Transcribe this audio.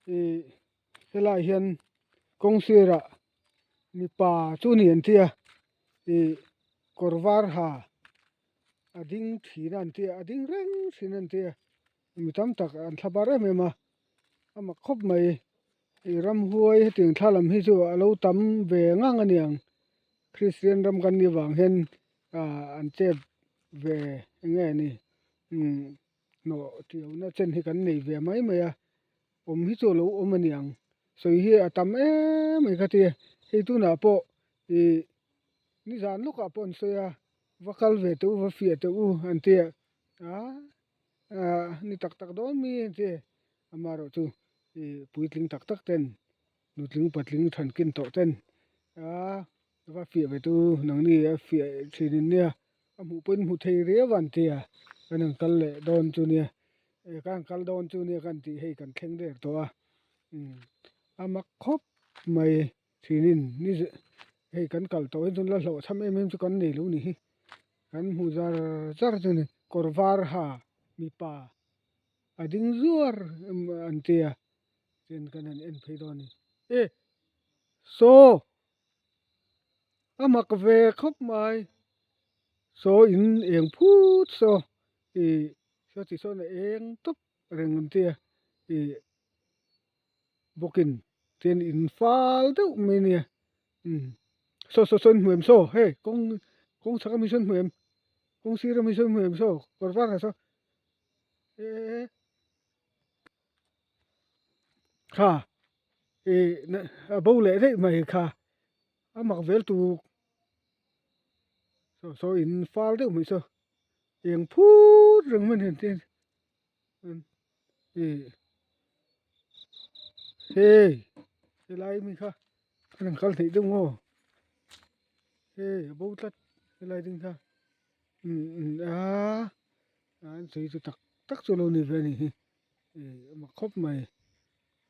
Ih helaiah hian kawng sirah mipa chu ni an tia ih kawr var ha a ding thin a an tia a ding reng thin a an tia mi tam tak an thla bar em em a a mak khawp mai ih ramhuai hetiang thla lam hi chu a lo tam ve ngang a niang Kristian ram kan nih vang hian ah an chep ve eng nge ni umm. Hnawh ṭiauna chen hi kan nei ve mai mai a, awm hi chu a lo awm a niang. Sawi hi a tam em mai kha ti, hei tunah pawh ih nizan lawkah pawh an sawi a, va kal ve teh u, va fiah teh u an ti a, ah ni tak tak dawn mi an ti, amaherawhchu ih puitling tak tak ten nutling patling thankin tawh ten ah va fiah ve teh u nangni a fiah thin in nia. A hmuh pawhin hmu thei riau an ti a, kan han kal leh dawn chu nia, eh kan han kal dawn chu nia kan tih hei kan thleng der tawh a, umm a mak khawp mai thinin ni hei kan kal tawh hi chuan la hlawhchham em em chu kan nei lo ni hi, kan hmu zar zar chu ni kawr var ha mipa a ding zuar an ti a, chuan kan han en phei dawn a ni e saw. A mak ve khawp mai saw in eng phut saw ih saw ti sawn a eng tawp reng an tia ih bawkin chuan in fal deuh mai a nia umm saw saw sawn hmuh em saw hei kawng kawng chhak ami sawn hmuh em kawng sir ami sawn hmuh em saw kawr var ah saw eh. Kha ih a bo leh daih mai kha a mak vel tuk saw saw in fal deuh mai saw eng phut reng mai a ni ih hei helai mi kha a rawn kal theih deuh maw hei a bo tlat helai ding kha umm a an sawi chu tak tak chu a lo ni ve a ni hi ih a mak khawp mai.